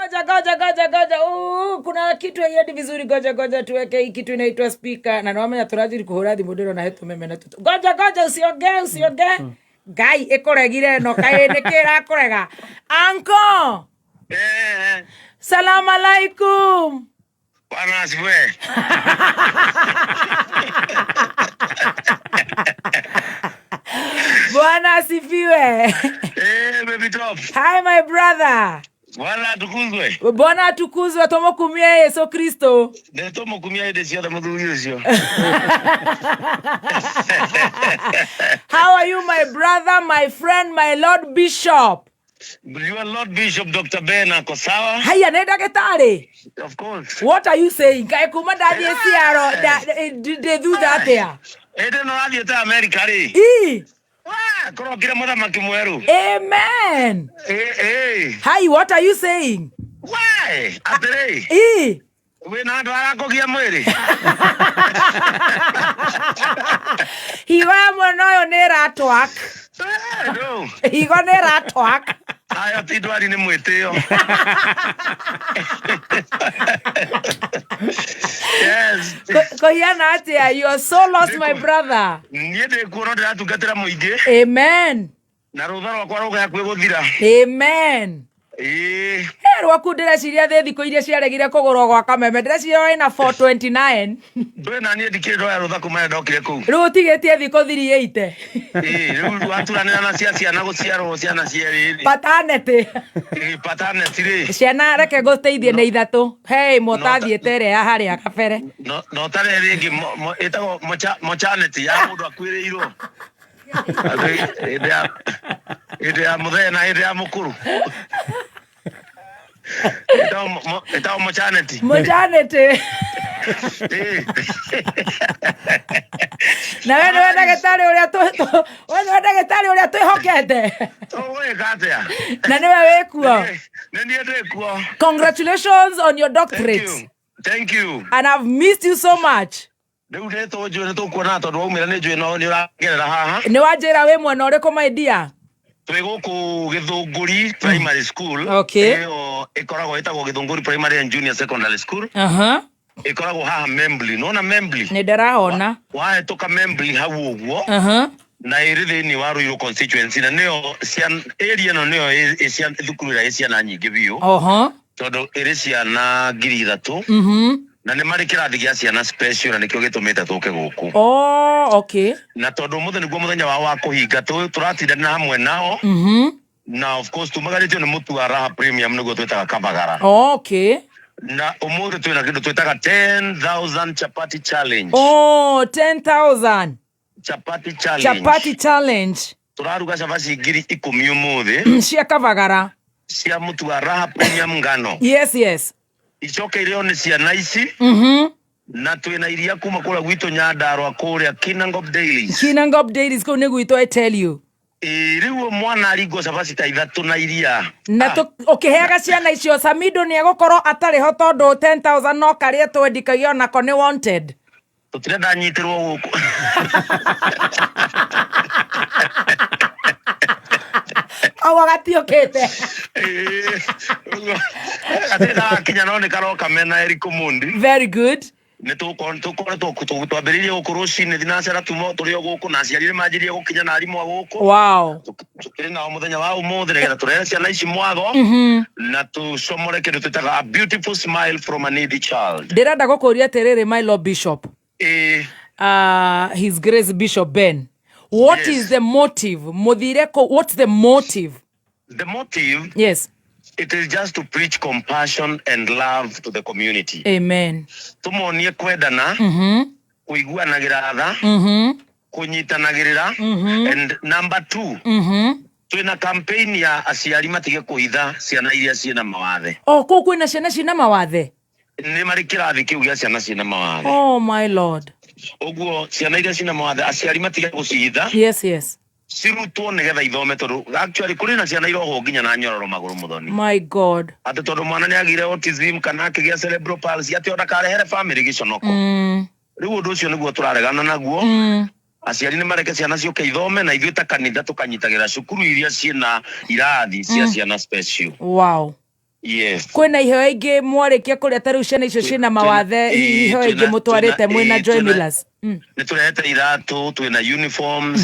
Goja goja goja goja. Kuna kitu haiendi vizuri. Goja goja tuweke hii kitu inaitwa speaker. Na nĩwamenya tũrathiĩ kũhũra thimũ ndĩrona he tũmeme na tũtũ. Goja goja usiongee usiongee. Ngai ĩkũregire ĩno kaĩ nĩkĩ ĩrakũrega? Uncle. Eh, Salam alaikum. Bwana asifiwe. Bwana asifiwe. Eh, baby top. Hi my brother. Bwana atukuzwe. Bwana atukuzwe tũmũkumie Yesu Kristo. Nĩ tũmũkumia hĩndĩ ciothe mũthuri ũcio. How are you my brother, my friend, my Lord Bishop? Your Lord Bishop Dr. Ben ako sawa? Haya nĩ ndagĩtarĩ. Of course. What are you saying? Kaĩ kuma ndathiĩ ciaro ndĩ thutha atĩa? Ĩndĩ no athiĩte America rĩ. Ii. Wah, kũrokire mũthamaki mwerũ. Amen. Eh, eh. Hi, what are you saying? Why? Atĩrĩ, Ii. wĩna andũ arakũgia mwĩrĩ? Higo ya mwena ũyũ nĩ ĩratwak. Eh, no. Higo nĩ ĩratwak. Ayo ti ndwari nĩ mwĩtĩo. Yes. Kũhiana atĩa? You are so lost my brother. Niĩ ndĩ kuo no ndĩratungatĩra mũingĩ. Amen. Na rũtha rwakwa rũke hakuhĩ gũthira. Amen. Ĩĩ. He rwaku ndĩreciria thĩ thikũ iria ciaregire kũgũrwo gwa kameme ndĩreciria wĩna 429. Ndũĩ na niĩ ndikĩrĩ ndoya rũtha kuma rĩrĩa ndokire kũu. Rĩu ũtigĩtie thikũ 380. Ĩĩ, rĩu waturanĩra na cia ciana gũciarwo ciana cierĩ rĩ. Paternity. Ĩĩ, paternity rĩ. Ciana reke ngũteithie nĩ ithatũ. He ĩmwe ũtathiĩte ĩrĩa ya harĩa kabere. No no ũtarĩ ĩrĩa ĩngĩ ĩtagwo mochanity ya mũndũ akuĩrĩirwo. Atĩ hĩndĩ ya mũthee na hĩndĩ ya mũkũrũ. Ĩtagwo mochanity. Mochanity. Ĩĩ. Na we nĩwe ndagĩtarĩ ũrĩa we nĩwe ndagĩtarĩ ũrĩa twĩhokete. Tũgwĩka atĩa? Na nĩwe wĩkuo. Nĩ niĩ ndĩ kuo. Congratulations on your Thank doctorate. you. Thank you. And I've missed you so much. Rĩu nĩ tũnjũĩ nĩ tũkuona tondũ waumĩra nĩ njũĩ no nĩ ũragerera haha. Nĩ wanjĩra wĩ mwena ũrĩkũ my dear? Twĩ gũkũ Gĩthũngũri Primary School. Okay. Ĩyo ĩkoragwo ĩtagwo Gĩthũngũri Primary and Junior Secondary School. Aha. Ĩkoragwo haha Membli. Nĩwona Membli? Nĩ ndĩrahona. Wahĩtũka Membli hau ũguo. Aha. Na ĩrĩ thĩinĩ wa Ruiru constituency na nĩyo area ĩno nĩyo thukuru ĩrĩa ĩ ciana nyingĩ biũ. Oho. Tondũ ĩrĩ ciana 3,000. Na nĩ marĩ kĩrathi gĩa ciana special na nĩkĩo gĩtũmĩte tũke gũkũ. Oh, okay. Na tondũ ũmũthĩ nĩguo mũthenya wao wa kũhinga tũratindana hamwe nao. Na of course tumagarĩtio nĩ mũtu wa Raha Premium nĩguo twĩtaga Kabagara. Oh, okay. Na ũmũthĩ twĩna kĩndũ twĩtaga 10,000 chapati challenge. Oh, 10,000. Chapati challenge. Chapati challenge. Tũraruga cabaci 10,000 ũmũthĩ. Cia Kabagara. Cia mũtu wa Raha Premium ngano. Yes, yes. Icoke irĩo nĩ ciana ici. Na twĩna iria kuma kũrĩa gwitũ Nyandarua kũrĩa Kinangop Dairies. Kinangop Dairies kũu nĩ gwitũ I tell you. Ĩĩ, rĩu mwana aringwo cabaci ta ithatũ na iria. Na ũkĩheaga ciana icio Samido nĩ egũkorwo atarĩ ho tondũ 10,000 no karĩa twendikagia onako nĩ wanted. Tũtirenda nyitĩrwo gũkũ. Au gatiũkĩte. Ĩĩ, ũguo. Gatirĩ karakinya no nĩ karoka mena Eric Omondi. Very good. Nĩ tũkoretwo twambĩrĩirie gũkũ rũcinĩ thinacara tumo tũrĩ o gũkũ na aciari nĩ manjirie gũkinya na arimũ a gũkũ. Wow. Tũkĩrĩ nao mũthenya wa ũmũthĩ nĩgetha tũrehe ciana ici mwago na tũcomore kĩndũ twĩtaga a beautiful smile from a needy child. Ndĩrenda gũkũria atĩrĩrĩ my Lord Bishop. Ĩĩ. His Grace Bishop Ben. What Yes. is the motive? Mũthire kũ, what's the motive? The motive? Yes. It is just to preach compassion and love to the community. Amen. Tũmonie kwendana, kũiguanagĩra tha, kũnyitanagĩrĩra. And number 2, twĩna campaign ya aciari matige kũhitha ciana iria ciĩna mawathe. Oh, kũu kwĩna ciana ciĩna mawathe? Nĩ marĩ kĩrathi kĩu gĩa ciana ciĩna mawathe. Oh my Lord. Ũguo ciana iria ciĩna mawathe aciari matige gũcihitha. Yes, yes. Cirutwo nĩgetha ithome tondũ actually kũrĩ na ciana irohwo nginya na nyororo magũrũ mũthoni. My God. Atĩ tondũ mwana nĩ agĩire autism kana akĩgĩa cerebral palsy atĩ ona karehere family gĩconoko. Rĩu ũndũ ũcio nĩguo tũraregana naguo. Aciari nĩ mareke ciana ciũke ithome na ithuĩ ta kanitha tũkanyitagĩra cukuru iria ciĩna irathi cia ciana special. Wow. Yes. Kwĩna iheo ingĩ mwarĩkia kũrĩa, ta rĩu ciana icio ciĩna mawathe, hihi iheo ingĩ mũtwarĩte mwĩna Joy Millers? Nĩ tũrehete iratũ, twĩna uniforms,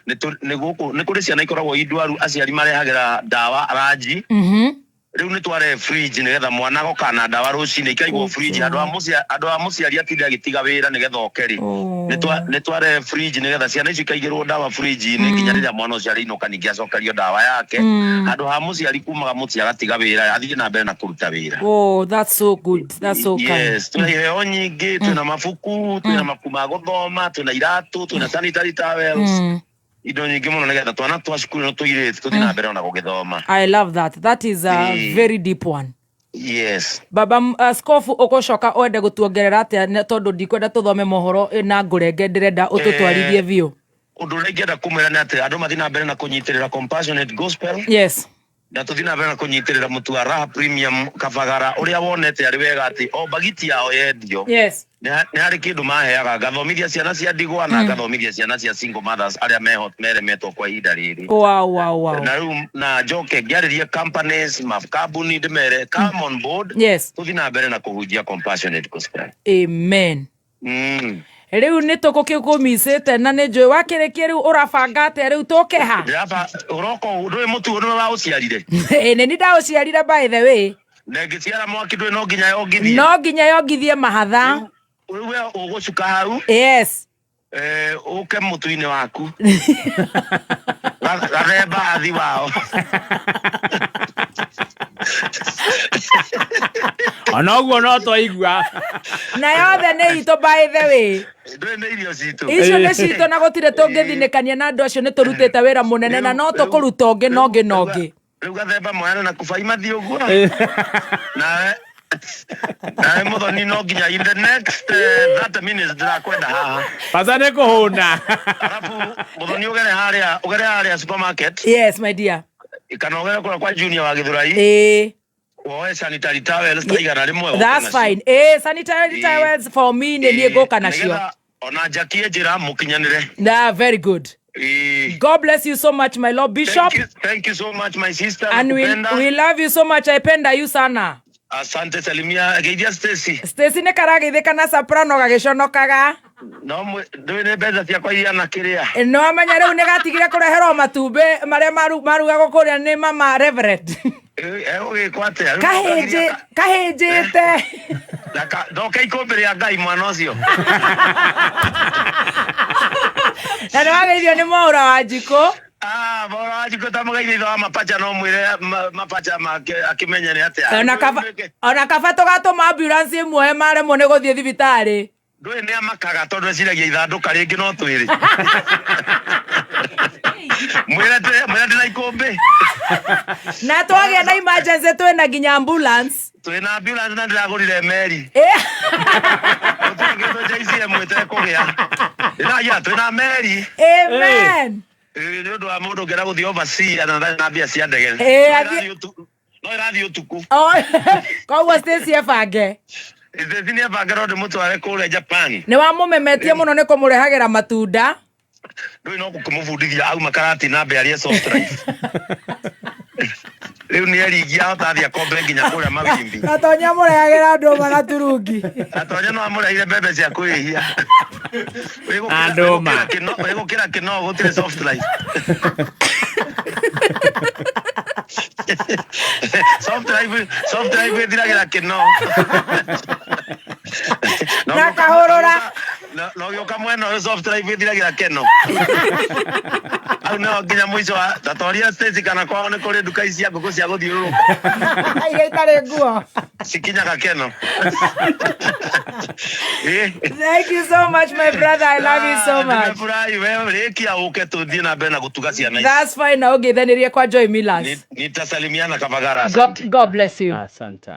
nĩ gũkũ nĩ kũrĩ ciana ikoragwo indwaru, aciari marehagĩra ndawa ranji. Rĩu nĩ twarehe fridge nĩgetha mwana agoka na ndawa rũcinĩ ikaigwo fridge handũ ha mũciari atinde agĩtiga wĩra nĩgetha oke rĩ. Nĩ twarehe fridge nĩgetha ciana icio ikaigĩrwo ndawa fridge-inĩ nginya rĩrĩa mwana ũcio arĩinũka, ningĩ acokerio ndawa yake, handũ ha mũciari kumaga mũciĩ agatiga wĩra athiĩ na mbere na kũruta wĩra. Oh, that's so good. That's so kind. Yes, twĩna iheo nyingĩ, twĩna mabuku, twĩna mabuku ma gũthoma, twĩna iratũ, twĩna sanitary towels, indo nyingĩ mũno nĩgetha twana twa cukuru no tũirĩtu tũthiĩ na mbere ona gũgĩthoma. I love that. That is a very deep one. Yes. Baba askofu, ũgũcoka wende gũtuongerera atĩa? Tondũ ndikwenda tũthome mohoro na ngũrenge, ndĩrenda ũtũtwarithie biũ. Ũndũ ũrĩa ingĩenda kũmwĩra nĩ atĩ andũ mathiĩ na mbere na kũnyitĩrĩra Compassionate Gospel na tũthiĩ na mbere na kũnyitĩrĩra mũtu wa Raha Premium Kabagara, ũrĩa wonete arĩ wega atĩ o bagiti yao yendio nĩ harĩ kĩndũ maheaga, ngathomithia ciana cia ndigwa na ngathomithia ciana cia single mothers arĩa meho meremetwo kwa ihinda rĩrĩ. Na rĩu na njoke ngĩarĩrie companies, makambuni, ndĩmere come on board, tũthiĩ na mbere na kũhunjia Compassionate Gospel. Amen. Rĩu nĩ tũgũkĩkũmicĩte na nĩ njũĩ wakĩrĩkia, rĩu ũrabanga atĩa rĩu tũkeha? Ndĩraba ũroka ndũĩ mũtu nĩwe wa ũciarire. Ĩ, nĩ ni ndaũciarire, by the way. Na ĩngĩciara mwaki ndũĩ no nginya yongithie. No nginya yongithie mahatha. Rĩu we ũgũcuka hau, ũke mũtu-inĩ waku. Gathemba athi wao. Ona ũguo no twaigua. Na yothe nĩ itũ, by the way. Ndũĩ nĩ irio citũ. Icio nĩ citũ na gũtirĩ tũngĩthinĩkania na andũ acio. Nĩ tũrutĩte wĩra mũnene na no tũkũruta ũngĩ na ũngĩ na ũngĩ. Rĩu gathemba moyane na kubai mathiĩ ũguo, nawe Mũthoni no nginya in the next 30 minutes ndĩrakwenda haha. Bata nĩ kũhũna. Arabu Mũthoni ũgere harĩa supermarket Yes, my dear. kana ũgere kũrĩa kwa Junior wa Gĩthũrai, woe sanitary towels ta 100 ũke That's nacio. fine. Sanitary towels for me, nĩ niĩ ngũka nacio. Nĩgetha ona njakie njĩra mũkinyanĩre. Nah, very good. God bless you so much, my lord bishop. Thank you, thank you so much, my sister. And Nakupenda. we love you so much. I penda you sana. Asante, salimia geithia Stacy. Stacy nĩ karageithĩka na soprano gagĩconokaga. No ndũĩ nĩ mbeca ciakwa iria kĩrĩa. Nĩ wamenya rĩu nĩ gatigire kũreherwo matumbĩ marĩa marugagwo kũrĩa nĩ mama reverend. Egũgĩkwo atĩa? Rĩu Kahĩnjĩte. Ndoke ikũmbĩ rĩa Ngai mwana ũcio. Na nĩ wageithio nĩ Mwaũra wa Njikũ. Ah, Mwaũra wa Njikũ ta mũgeithia ithe wa mapacha, no mwĩre mapacha make akĩmenye nĩ atĩa. Ona kaba tũgatũma ambulance ĩmuohe maremwo nĩ gũthiĩ thibitarĩ. Ndũĩ nĩ amakaga tondũ eciragia ithandũka rĩngĩ no twĩrĩ. Mwĩre ndĩ na ikũmbĩ. Na twagĩa na emergency twĩna nginya ambulance. Twĩna ambulance na ndĩragũrire meri. Gũtirĩ kĩndũ JCM ĩtekũgĩa. Ndĩragia twĩna meri. Amen. Nĩ ũndũ wa mũndũ ũngĩenda gũthiĩ overseas na ndarĩ na mbia cia ndege. No ĩrathiĩ ũtukũ. Oh, koguo Stacy ebange. Stacy nĩ abange no ndĩmũtware kũrĩa Japan. Nĩ wamũmemetie mũno nĩ kũmũrehagĩra matunda. Ndũĩ no gũkĩmũbundithia auma karati na mbe arĩe soft life. Rĩu nĩ eringia ahota athiĩ akombe nginya kũrĩa mawimbi. Gatonya mũrehagĩra ndũma na turungi. Gatonya no amũrehire mbembe cia kwĩhia. Na ndũma. Wĩgũkĩra kĩno gũtirĩ soft life. Soft life ĩthiragĩra kĩno. Na kahũrũra. Na ũgĩũka mwena ũyũ soft life ĩthiragĩra keno. Hau nĩho nginya mũico wa tatoria stage, kana kwao nĩ kũrĩ nduka ici cia ngũkũ cia gũthiũrũrũka. Iria itarĩ nguo. Cikinyaga keno. Thank you so much, my brother. I love you so much. Nimefurahi. Wewe rĩkia ũke tũthiĩ na mbere na gũtuga ciana ici. That's fine. Na ũngeithanirie kwa Joy Millers. Nitasalimiana Kabagara. God bless you. Asante.